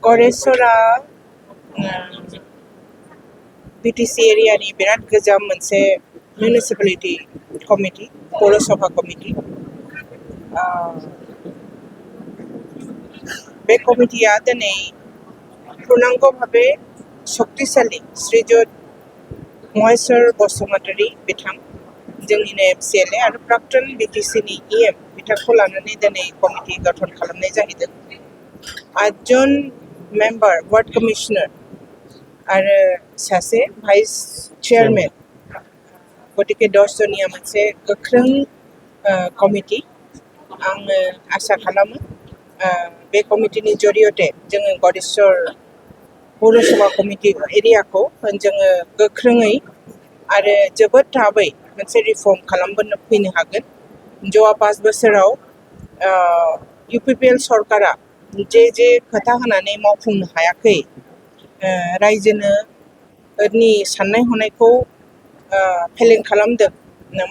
गरेस्वरा BTC एरियानि बिराद गोजाम मोनसे मिउनिसिपालिटि कमिटि पौरसभा कमिटि बे कमिटिया दिनै पूर्णांग भावे शक्तिशाली श्रीजुत महेश्वर बसुमतारी बिथां जोंनिनो MCLA आरो प्राक्तन बिटिसिनि EM बिथांखौ लानानै दिनै कमिटि गठन खालामनाय जाहैदों। 8 जन मेम्बार वार्ड कमिशनार आरो सासे भाइस चेयारमेन गतिके 10 जनिया मोनसे गोख्रों कमिटि आङो आसा खालामो बे कमिटिनि जरियते जोङो गरेस्वर पौरसभा कमिटि एरियाखौ जोङो गोख्रोङै आरो जोबोद थाबै मोनसे रिफर्म खालामबोनो फैनो हागोन। जवा 5 बोसोराव UPPL सरकारा जे खोथा होनानै मावफुंनो हायाखै रायजोनो नि साननाय हनायखौ फेलें खालामदों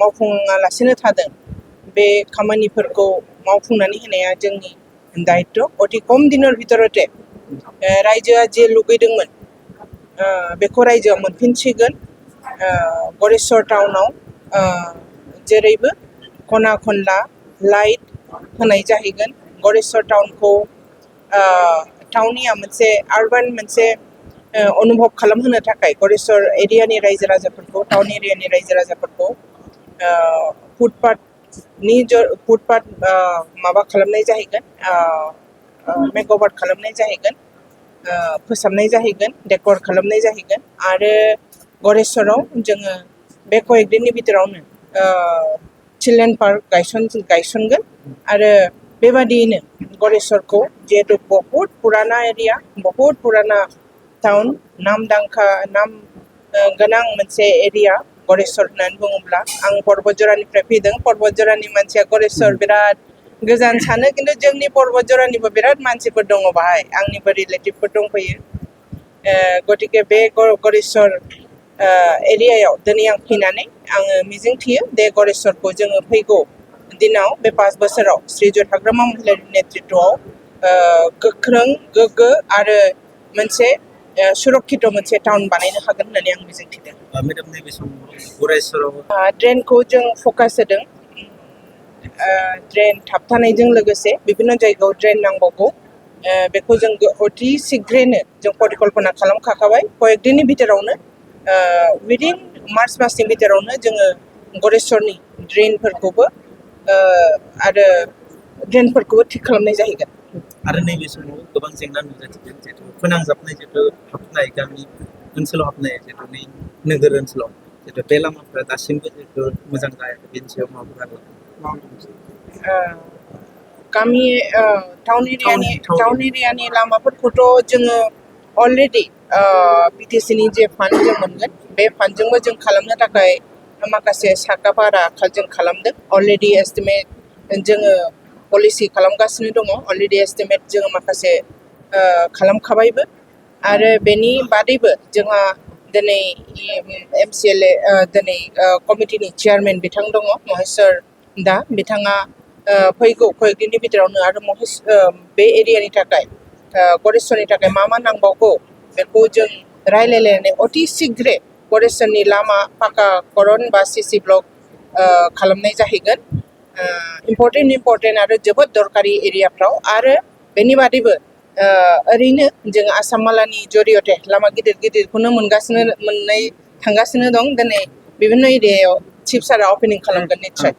मावफुङालासिनो थादों बे खामानिफोरखौ मावफुंनानै होनाया जोंनि दायित्व अति खम दिनर भितरते रायजोआ जे लुगैदोंमोन बेखौ रायजोआ मोनफिनसिगोन। गरेस्वर टाउनाव जेरैबो खना खनला लाइट होनाय जाहैगोन। गरेस्वर टाउनखौ टाउनिया मोनसे आरबान मोनसे अनुभव खालामहोनो थाखाय गरेस्वर एरियानि रायजो राजाफोरखौ टाउन एरियानि रायजो राजाफोरखौ फुटपाथ माबा खालामनाय जाहैगोन मेकओभार खालामनाय जाहैगोन फोसाबनाय जाहैगोन डेकर खालामनाय जाहैगोन आरो गरेस्वराव जोङो बे कयेक दिननि भितरावनो चिल्ड्रेन पार्क गायसनगोन आरो बेबादियैनो गरेस्वरखौ जिहेतु बहुत पुराना एरिया बहुत पुराना टाउन नामदांखा नाम गोनां मोनसे एरिया गरेस्वर होननानै बुङोब्ला आं पर्बतजरानिफ्राय फैदों पर्बतजरानि मानसिया गरेस्वर बिराद गोजान सानो खिन्थु जोंनि पर्बतजरानिबो बिराद मानसिफोर दङ बाहाय आंनिबो रिलेटिभफोर दंफैयो गतिके बे गरेस्वर एरियायाव दिनै आं फैनानै आङो मिजिंथियो बे गरेस्वरखौ जोङो फैगौ दिनाव बे 5 बोसोराव श्रीजुत हाग्रामा महिलारिनि नेतृत्वआव गोख्रों गोग्गो आरो मोनसे सुरक्षित मोनसे टाउन बानायनो हागोन होननानै आं मिजिंथिदों। मेडाम नैबे समाव गरेस्वराव ड्रेनखौ जों फकास होदों ड्रेन थाबथानायजों लोगोसे बिभिन्न जायगायाव ड्रेन नांबावगौ बेखौ जों अति शीघ्रेनो जों परिकल्पना खालामखाबाय कयेक दिननि भितरावनो विदिन मार्च मासनि भितरावनो जोङो गरेस्वरनि ड्रेनफोरखौबो आरो ड्रेनफोरखौबो थिक खालामनाय जाहैगोन। आरो नैबे समाव गोबां जेंना नुजाथिदों जिहेतु फोनांजाबनाय जिहेतु हाबनाय गामि ओनसोलाव हाबनाय जिहेतु नोगोर ओनसोलाव जिहेतु बे लामाफोरा दासिमबो जिहेतु मोजां जायाखै बेनि सायाव माबाफोर गामि टाउन एरियानि लामाफोरखौथ' जोङो अलरेडि बिटिसिनि जे फान्ड जों मोनगोन बे फान्डजोंबो जों खालामनो थाखाय माखासे साखा भारा जों खालामदों अलरेडि एस्टिमेट जोङो पलिसि खालामगासिनो दङ अलरेडि एस्टिमेट जोङो माखासे खालामखाबायबो आरो बेनि बादैबो जोंहा दिनै MCLA दिनै कमिटिनि चेयारमेन बिथां दङ महेश्वर दा बिथाङा फैगौ कयेक दिननि भितरावनो आरो बे एरियानि थाखाय गरेस्वरनि थाखाय मा नांबावगौ बेखौ जों रायलायलायनानै अति शीघ्रे गरेस्वरनि लामा पाका करन बा CC ब्लक खालामनाय जाहैगोन इम्परटेन्ट आरो जोबोद दरकारि एरियाफ्राव आरो बेनि बादैबो ओरैनो जों आसाम मालानि जरियते लामा गिदिरखौनो मोननाय थांगासिनो दं दिनै बिभिन्न एरियायाव चिफ सारा अपेनिं खालामगोन निश्चय।